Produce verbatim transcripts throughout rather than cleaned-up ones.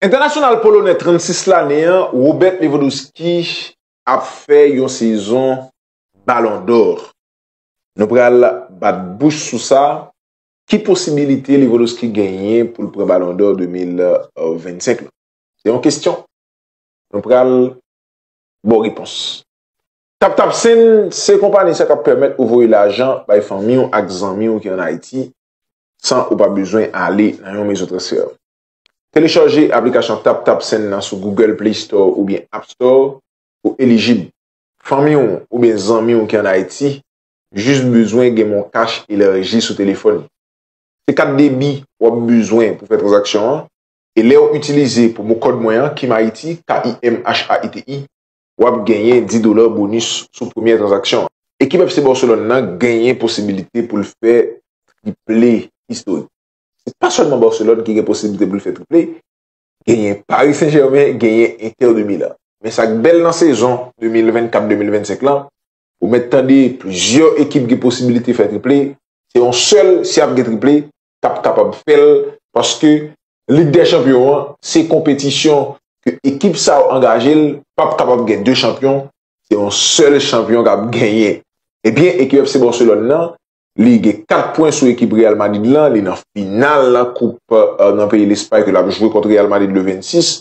Entènasyonal polonè trannsis lane an, Robert Lewandowski, ap fè yon sezon Ballon d'Or. Nou pral bat bouch sou sa. Ki posibilite Lewandowski genyen pou l pran Ballon d'Or de mil vennsenk la? Se yon kesyon. Nou pral ba w repons. TapTapSend se konpayi sa k ap pèmèt ou voye lajan bay fanmi w ak zanmi w ki ann Ayiti san ou pa bezwen ale nan yon mezon transfè. Telechaje aplikasyon TapTapSend nan sou Google Play Store oubyen App Store pou elijib. Fanmi w oubyen zanmi w ki ann Ayiti jis bezwen gen MonCash elaji sou telefòn. Se kat debi w ap bezwen pou fè tranzaksyon an, e lè w itilize pwomo kòd mwen an, KIMHAITI, K I M H A I T I, w ap genyen dis dola bonis sou premyè tranzaksyon an. Ekip F C Barcelone nan genyen posibilite pou l fè triple istorik. Se pa sèlman Barcelone ki gen posibilite pou l fè triple, genyen Paris Saint-Germain, genyen Inter de Milan. Men sa k bèl nan sezon de mil vennkat de mil vennsenk lan, ou mèt tande plizyè ekip gen posibilite fè triple, se yon sèl, si ap gen triple, k ap kapab fè l, paske Lig dè Chanpyon an, se konpetisyon ke ekip sa yo angaje l, p ap kapab gen de chanpyon, se yon sèl chanpyon k ap genyen. Ebyen, ekip F C Barcelone nan, li gen kat pwen sou ekip Real Madrid lan, li nan final koup, euh, nan peyi Lespay ke l ap jwe kont Real Madrid le vennsis,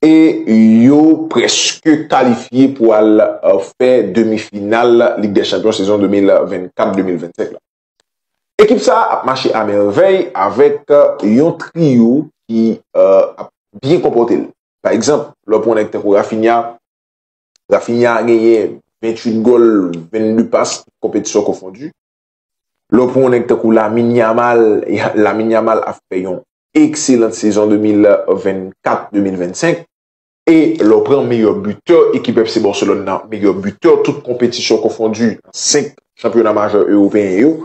e yo prèske kalifye pou al, euh, fè demi final Lig dè Chanpyon sezon de mil vennkat de mil vennsenk la. Ekip sa a ap mache a mèvèy avèk, euh, yon triyo ki, euh, ap byen konpòte l. Pa egzanp, lè w pran yon nèg tankou Raphinha, Raphinha genyen venntuit gòl, vennde pas, konpetisyon konfondi. Lè w pran yon nèg tankou Lamine Yamal, Lamine Yamal ap fè yon ekselan sezon de mil vennkat de mil vennsenk. E lè w pran meyè bitè ekip F C Barcelone nan, meyè bitè tout konpetisyon konfondi nan senk chanpyona majè ewopeyen yo,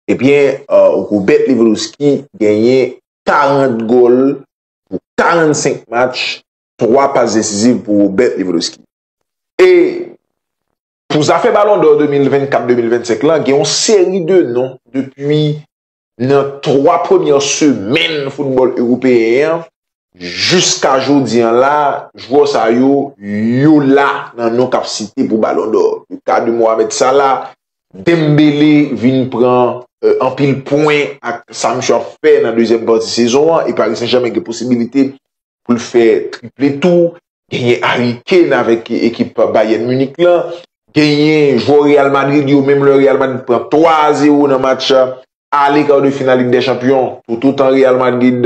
ebyen, euh, Robert Lewandowski genyen karant gòl pou karannsenk match, twa pas desiziv pou Robert Lewandowski. E pou zafè Ballon d'Or de mil vennkat de mil vennsenk lan, gen yon seri de non depi nan twa premyè semèn foutbòl ewopeyen an, jiska jodi an la, jwè sa yo, yo la nan non k ap site pou Ballon d'Or. Le ka de Mohamed Salah, Dembélé vin pran, euh, anpil pwen ak sa misye ap fè nan dezyèm pati sezon an, e Paris Saint-Germain gen posibilite pou l fè triple tou. Genyen Harry Kane avèk ekip Bayern Munich lan. Genyen jwè Real Madrid yo, menm lè Real Madrid pran twa a zewo nan match ale kar de final Lig dè Chanpyon, toutotan Real Madrid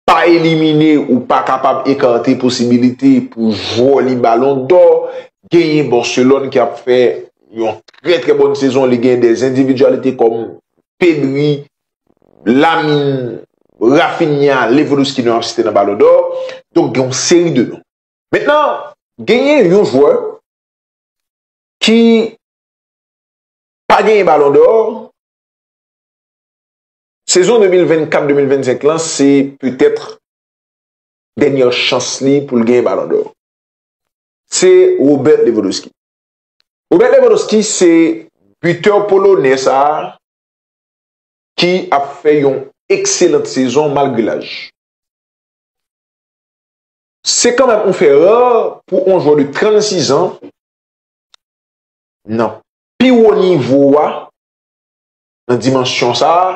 pa elimine, ou pa kapab ekate posibilite pou jwè li Ballon d'Or. Genyen Barcelone ki ap fè yon trè, trè bòn sezon. Li gen de endividyalite kòm Pedri, Lamine, Raphinha, Lewandowski nou ap site nan Ballon d'Or. Donk, gen yon seri de non. Mentnan, genyen yon jwè ki pa genyen Ballon d'Or. Sezon de mil vennkat de mil vennsenk lan, se petèt dènyè chans li pou l genyen Ballon d'Or. Se Robert Lewandowski. Robert Lewandowski se bitè polonè sa a ki ap fè yon ekselan sezon malgre laj. Se kanmenm yon fè rè pou yon jwè de trannsis an nan pi wo nivo a, nan dimansyon sa a,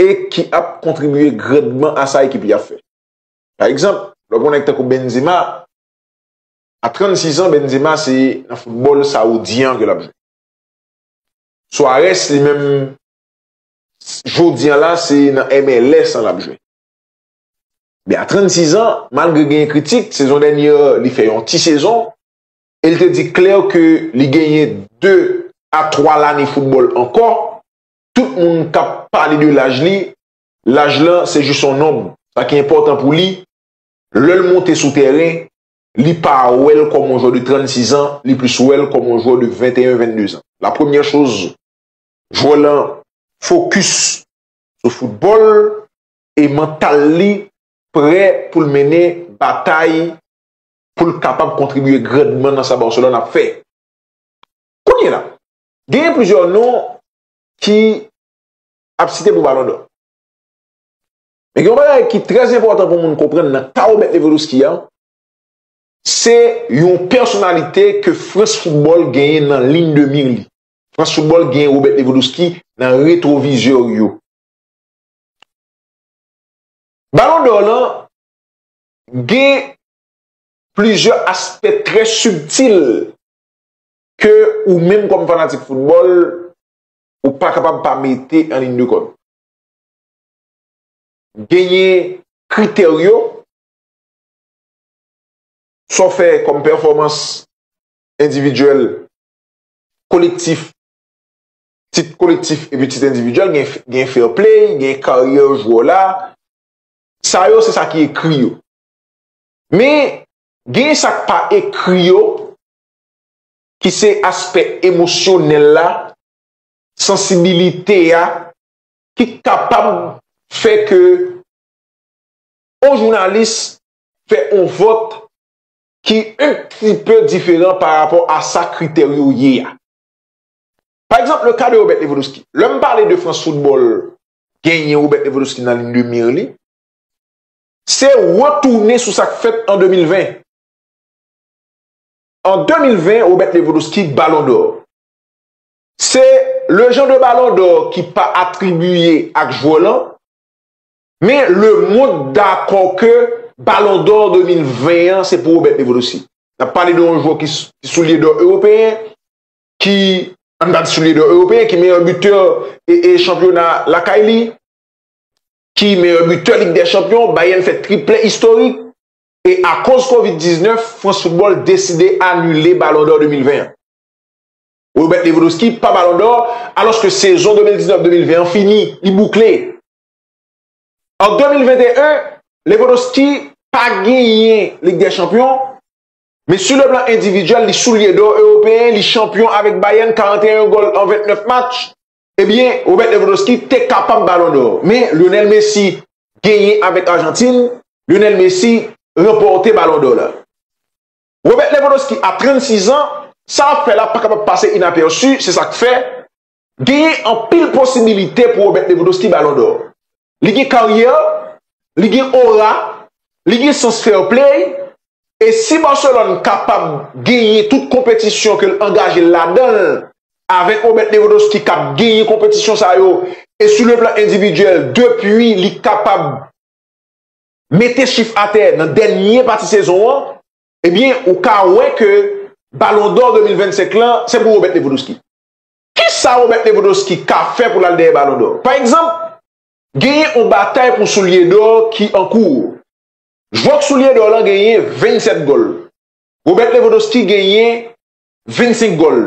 e ki ap kontribye grandman a sa ekip li ap fè. Pa egzanp, lè w pran nèg tankou Benzema, a trannsis an, Benzema se nan foutbòl saoudyen an ke l ap jwe. Suarez, li menm, jodi an la, se nan M L S an l ap jwe. Men a trannsis an, malgre genyen kritik, sezon dènye, li fè yon ti sezon, e l te di klè ke li genyen de a twa lane foutbòl ankò. Tout moun k ap pale de laj li, laj lan, se jis yon nonb. Sa ki enpòtan pou li, lè l monte sou tèren, li pa wè l kòm yon jwè de trannsis an, li plis wè l kòm yon jwè de venteyen, vennde zan. La premyè choz, jwè lan fokis sou foutbòl e mantal li prè pou l mennen batay pou l kapab kontribye grandman nan sa Barcelone ap fè. Kounye la, genyen plizyè non ki ap site pou Ballon d'Or. Men gen yon bagay ki trè enpòtan pou moun konprann nan ka Robert Lewandowski a, se yon pèsonalite ke France Football genyen nan liy de mir li. France Football genyen Robert Lewandowski nan retwovizè yo. Ballon d'Or lan gen plizyè aspè trè sibtil ke ou menm kòm fanatik foutbòl, ou pa kapab pa mete an liy de kont. Genyen kritè yo, sa w fè kòm pèfòmans endividyèl, kolektif, tit kolektif epi tit endividyèl, gen, gen fair play, gen karyè jwè la. Sa yo, se sa ki ekri yo. Men, gen sa k pa ekri yo, ki se aspè emosyonèl la, sansibilite a, ki kapab fè ke yon jounalis fè yon vòt ki un petit peu diferan pa rapò a sa kritè yo ye a. Pa egzanp, le ka de Robert Lewandowski. Lè m pale de France Football genyen Robert Lewandowski nan liy de mir li, se retounen sou sa k fèt an de mil ven. An de mil ven, Robert Lewandowski Ballon d'Or. Se le jan de Ballon d'Or ki pa atribiye ak jwè lan, men lemonn dakò ke Ballon d'Or de mil ven an, se pou Robert Lewandowski. N ap pale de yon jwè ki, ki soulye dò ewopeyen, ki, ann pa di soulye dò ewopeyen, ki meyè bitè e, e chanpyona lakay li, ki meyè bitè Lig dè Chanpyon, Bayern fè triplè istorik, e akoz kovid diznèf, France Football deside anile Ballon d'Or de mil ven an. Robert Lewandowski pa Ballon d'Or, alòske sezon de mil diznèf de mil ven an fini, li boukle. An de mil venteyen, Lewandowski pa genyen Lig dè Chanpyon, men sou le plan endividyèl, li soulye dò ewopeyen, li chanpyon avèk Bayern, karannteyen gòl an vennèf match. Ebyen, Robert Lewandowski te kapab Ballon d'Or. Men Lionel Messi genyen avèk Ajantin, Lionel Messi ranpòte Ballon d'Or la. Robert Lewandowski a trannsis an, sa l ap fè la pa kapab pase inapèsi, se sa k fè genyen anpil posibilite pou Robert Lewandowski Ballon d'Or. Li gen karyè, li gen ora, li gen sans fair play, e si Barcelone kapab genyen tout konpetisyon ke l angaje l ladan l, avèk Robert Lewandowski k ap genyen konpetisyon sa yo, e sou le plan endividyèl, depi li kapab mete chif atè nan dènye pati sezon an, ebyen, ou ka wè ke Ballon d'Or de mil vennsenk lan, se pou Robert Lewandowski. Kisa Robert Lewandowski ka fè pou l al dèyè Ballon d'Or? Pa egzanp, genyen yon batay pou soulye dò ki an kou. Jwè k soulye dò lan genyen vennsèt gòl. Robert Lewandowski genyen vennsenk gòl.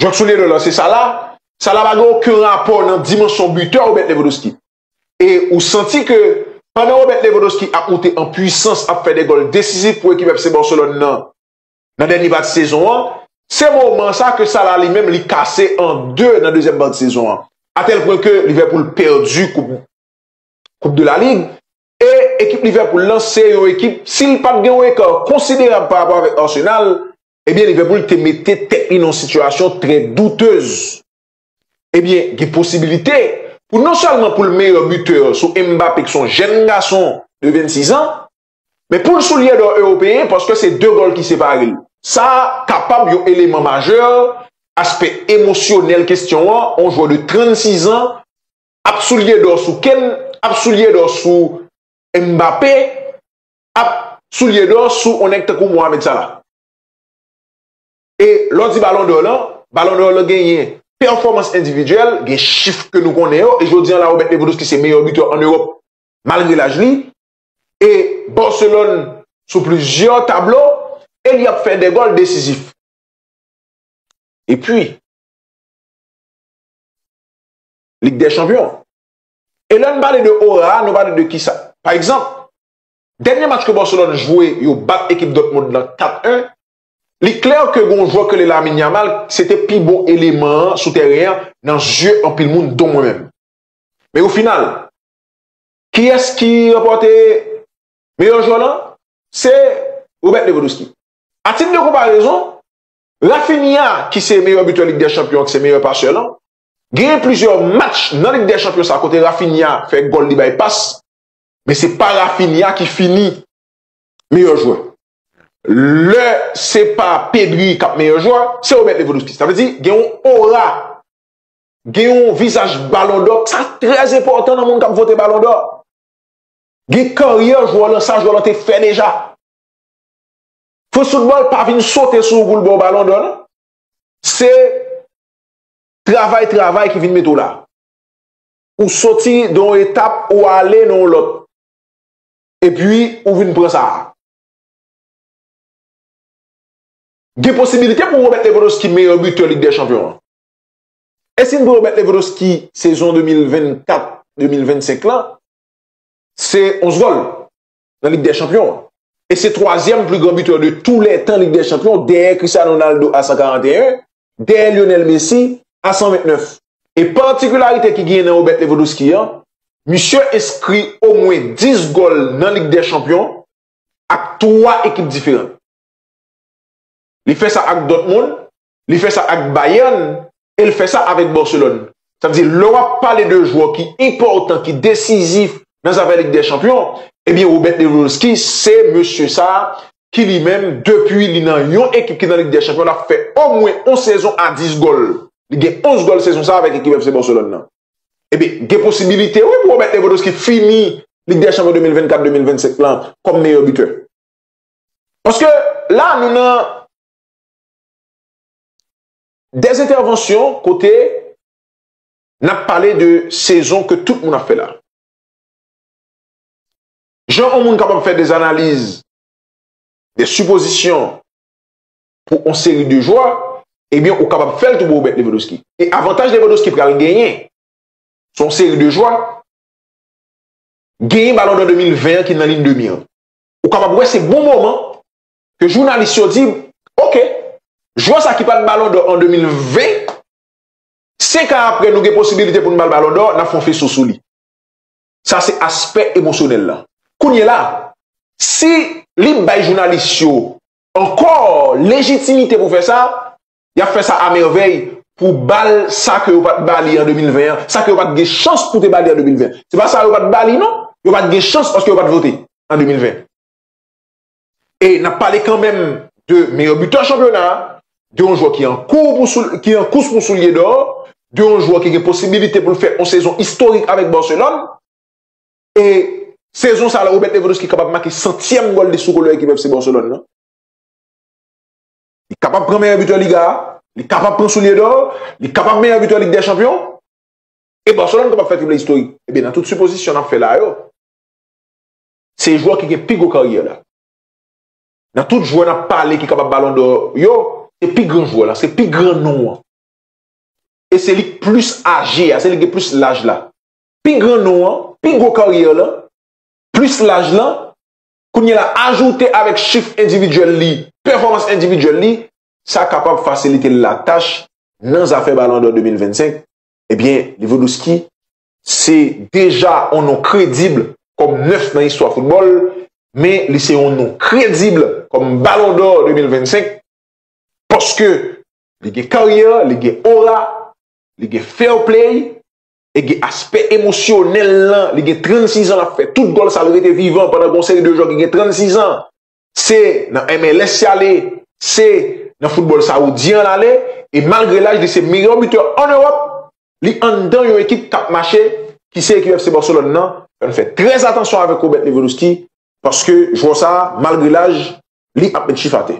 Jwè k soulye dò lan se Salah. Salah pa gen okenn rapò nan dimansyon bitè Robert Lewandowski. E ou santi ke pandan Robert Lewandowski ap moute an pwisans, ap fè de gòl desizif pou ekip F C Barcelone nan, nan dènye pati sezon an, se moman sa ke Salah li menm li kase an de nan dezyèm pati sezon an. Atèl pwen ke Liverpool pèdi koup, koup de la Ligue. E ekip Liverpool lan se yon ekip, si l pa t gen yon eka konsiderab pa rapò avèk Arsenal, ebyen Liverpool te mete tèt li nan yon sitiyasyon trè doutez. Ebyen, gen posibilite pou non sèlman pou l meyè bitè sou Mbappé, ki se yon jèn gason de vennsis an, men pou l soulye dò ewopeyen, paske se de gòl ki separe l. Sa kapab yon eleman majè, aspè emosyonèl kesyon an, yon jwè de trannsis an, ap soulye dò sou Kane, ap soulye dò sou Mbappé, ap soulye dò sou yon nèg tankou Mohamed Salah. E lè w di Ballon d'Or lan, Ballon d'Or lan genyen pèfòmans endividyèl, gen chif ke nou konnen yo, e jodi an la, Robert Lewandowski se meyè bitè an Ewòp, malgre laj li. E Barcelone sou plizyè tablo, e li ap fè de gòl desizif. Epi, Lig dè Chanpyon. E lè n pale de ora, nou pale de kisa? Pa egzanp, dènye match ke Barcelone jwe, yo bat ekip Dortmund lan kat en, li klè ke gen yon jwè ke le Lamine Yamal, se te pi bon eleman an sou teren an nan zye anpil moun, don mwen menm. Men o final, kiyès ki ranpòte meyè jwè lan? Se Robert Lewandowski. A tit de konparezon, Raphinha, ki se meyè bitè Lig dè Chanpyon, ki se meyè pasè lan, genyen plizyè match nan Lig dè Chanpyon sa kote Raphinha fè gòl, li bay pas, Men se pa Raphinha ki fini meyè jwè. Lè se pa Pedri k ap meyè jwè, se Robert Lewandowski. Sa vle di, gen yon ora, gen yon vizaj Balon dò. Sa trè enpòtan nan moun k ap vote Balon dò. Gen karyè jwè lan, sa jwè lan te fè deja. Frans Foutbòl pa vin sote sou ou pou l ba w Balon dò, non. Se travay, travay ki vin mete w la. Ou soti nan yon etap, ou ale nan yon lòt. Epi, ou vin pran sa a. Gen posibilite pou Robert Lewandowski meyè bitè Lig dè Chanpyon an. E si n pran Robert Lewandowski sezon de mil vennkat, de mil vennsenk lan, se onz gòl nan Lig dè Chanpyon an. E se twazyèm pli gran bitè de tou lè tan Lig dè Chanpyon, dèyè Cristiano Ronaldo a san karanteyen, dèyè Lionel Messi a san ventnèf. E patikilarite ki genyen nan Robert Lewandowski an, misye enskri omwen dis gòl nan Lig dè Chanpyon ak twa ekip diferan. Li fè sa ak Dortmund, li fè sa ak Bayern, e l fè sa avèk Barcelone. Sa vle di, lè w ap pale de jwè ki enpòtan, ki desizif nan zafè Lig dè Chanpyon, ebyen, Robert Lewandowski, se mesye sa a ki li menm, depi li nan yon ekip ki nan Lig dè Chanpyon, l ap fè omwen yon sezon a dis gòl. Li gen onz gòl sezon sa a avèk ekip F C Barcelone nan. Ebyen, gen posibilite, wi, pou Robert Lewandowski fini Lig dè Chanpyon de mil vennkat de mil vennsenk lan kòm meyè bitè. Paske la, nou nan de entèvansyon kote n ap pale de sezon ke tout moun ap fè la. Jan yon moun kapab fè de analiz, de sipozisyon pou yon seri de jwè, ebyen, ou kapab fè l tou pou Robert Lewandowski. E avantaj Lewandowski pral genyen, se yon seri de jwè, genyen Balon dò de mil ven an ki nan liy de mi an. Ou kapab wè se bon moman ke jounalis yo di, oke, jwè sa ki pa t Balon dò an de mil ven, senk an apre nou gen posibilite pou n ba l Balon dò, n ap fè yon feso sou li. Sa se aspè emosyonèl la. Kounye la, si li bay jounalis yo ankò lejitimite pou fè sa, y ap fè sa a mèvèy pou ba l sa ke yo pa t ba li an de mil ven an, sa ke yo pa t gen chans pou te ba li an de mil ven. Se pa sa yo pa t ba li non, yo pa t gen chans paske yo pa t vote an de mil ven. E n ap pale kanmenm de meyè bitè chanpyona a, de yon jwè ki an kou pou sou, ki an kous pou soulye dò, de yon jwè ki gen posibilite pou l fè yon sezon istorik avèk Barcelone. E sezon sa la, Robert Lewandowski kapab make santyèm gòl li sou koulè ekip F C Barcelone nan. Li kapab pran meyè bitè Liga a, li kapab pran soulye dò, li kapab meyè bitè Lig dè Chanpyon. E Barcelone kapab fè triple istorik. Ebyen, nan tout sipozisyon n ap fè la yo, se jwè ki gen pi gwo karyè la. Nan tout jwè n ap pale ki kapab Balon dò yo, se pi gran jwè la, se pi gran non an. E se li k plis aje a, se li k gen plis laj la. Pi gran non an, pi gwo karyè la, plis laj la, kounye la ajoute avèk chif endividyèl li, pèfòmans endividyèl li, sa kapab fasilite l latach nan zafè Balon dò de mil vennsenk. Ebyen, Lewandowski se deja yon non kredib kòm nèf nan istwa foutbòl, men li se yon non kredib kòm Balon dò de mil vennsenk, paske li gen karyè, li gen ora, li gen fair play, e gen aspè emosyonèl lan, li gen trannsis an, l ap fè tout gòl sa, l rete vivan pandan gen yon seri de jwè ki gen trannsis an. Se nan M L S y ale, se nan foutbòl sawoudyen an l ale, e malgre laj li se meyè bitè an Ewòp, li anndan yon ekip k ap mache, ki se ekip F C Barcelone nan. Fò n fè trè atansyon avèk Robert Lewandowski, paske jwè sa a, malgre laj, li ap met chif atè.